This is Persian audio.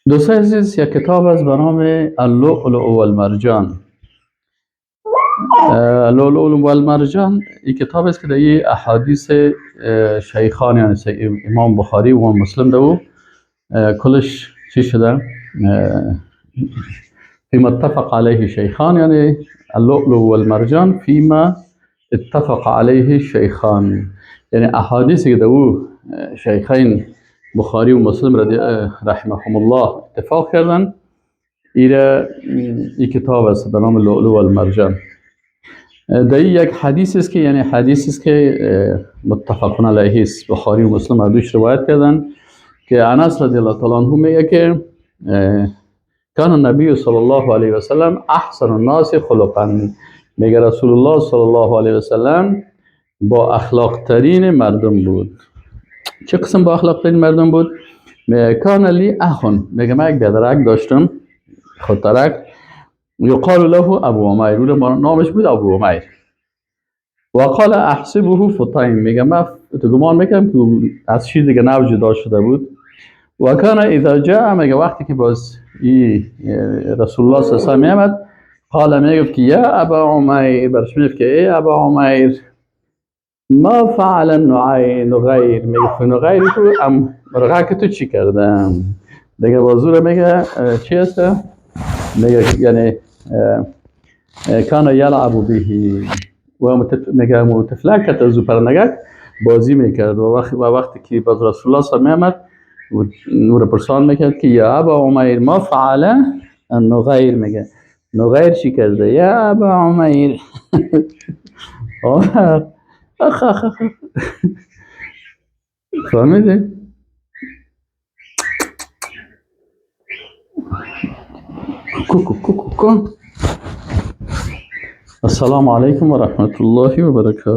دوستان عزیز، یک کتاب است به نام اللؤلؤ والمرجان. اللؤلؤ والمرجان این کتاب است که در این احادیث شیخان، یعنی امام بخاری و امام مسلم در او کلش چی شده؟ فيما اتفق عليه شیخان، یعنی اللؤلؤ والمرجان فيما اتفق عليه شیخان، یعنی احادیثی که در او شیخین بخاری و مسلم رحمهم الله اتفاق کردن، ایره این کتاب است به نام لؤلؤ والمرجان. در این یک حدیث است که یعنی حدیث است که متفق علیه است، بخاری و مسلم هر دوش روایت کردن که انس رضی الله تعالی عنه میگه که کان النبی صلی الله علیه و سلم احسن الناس خلقا. میگه رسول الله صلی الله علیه و سلم با اخلاق ترین مردم بود. چه قسم با اخلاق ترین مردم بود؟ میگه کان لی اخون، میگه من یک بیادرک داشتم، خودترک، یقال له ابو عمیر، نامش بود ابو عمیر. و قال احسبه فطیم، میگه من تو گمان میکنم که از شیر دیگه نو جدا شده بود. و کان اذا جاء، میگه وقتی که باز ای رسول الله صلی الله علیه و میامد، قال میگفت که یا ابا عمیر، برش میگفت که ای ابا عمیر ما فعل نغیر، میگفت نغیر تو ام مرغک تو چی کردم؟ دیگه بازور میگه چی هست؟ میگه یعنی کان یلعب به و میگه متفلک از پرنگک بازی میکرد. و وقتی که باز رسول الله صلی الله علیه و آمد و نور پرسان میکرد که یا ابا عمیر ما فعل النغیر، میگه نغیر چی کرده؟ یا ابا عمیر. اخ اخ اخ، فهمیدی؟ کوکو کوکو کو. السلام علیکم و رحمت الله و برکاته.